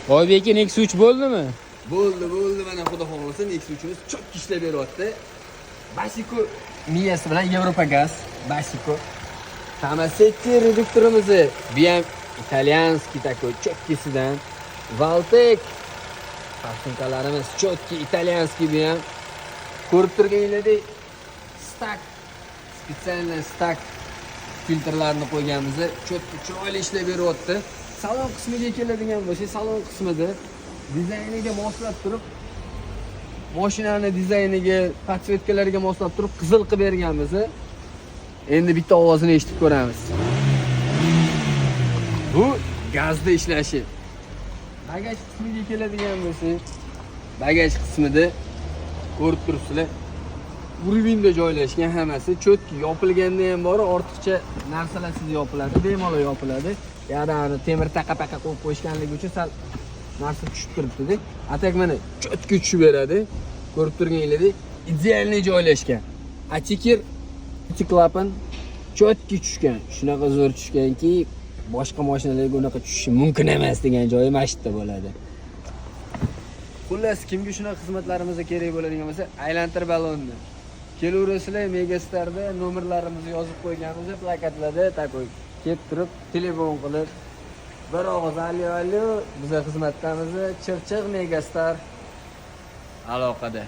Oybek, Nexia 3 bo'ldimi? Bo'ldi, bo'ldi, mana xudo xohlasa Nexia 3imiz чётко ishlab beryapti. Basiko miyasi bilan Yevropa gaz, Basiko. Tomasetti reduktorimizni, bu ham итальянский такой чёткий sidan. Valtek форсунка larimiz чёткий итальянский bu ham. Ko'rib turganingizdek стак, специально стак filtrlarni qo'yganmiz. Чётко chiroyli ishlab beryapti. Salon qismiga keladigan bo'lsak, salon qismida dizayniga moslab turib, mashinani dizayniga, подсветка lariga moslab turib qizil qilib berganmiz. Endi bitta ovozini eshitib ko'ramiz. Bu gazda ishlashi. Bagaj qismiga keladigan bo'lsak, bagaj qismida ko'rib turibsizlar. Уровень da joylashgan hammasi, чётко yopilganda ham bor, ortiqcha narsalarsiz yopiladi, bemalol yopiladi. Ya'ni temir taqa paqa qo'yib qo'yishganligi uchun sal narsa tushib turibdi-da. А так mana чётко tushib beradi. Ko'rib turganingizdek идеальный joylashgan. Atikir klapan чётко tushgan. Shunaqa zo'r tushganki, boshqa mashinalarga unaqa tushishi mumkin emas degan joyi mana shu yerda bo'ladi. Xullas, kimga shunaqa xizmatlarimiz kerak bo'ladigan bo'lsa, aylantir ballonni. Kelaverasizlar, Megastarda nomerlarimizni yozib qo'yganmiz plakatlarda, такой kelib turib, telefon qilib, bir og'iz "Alyo, alyo", biza xizmatdamiz. Chirchiq Megastar aloqada.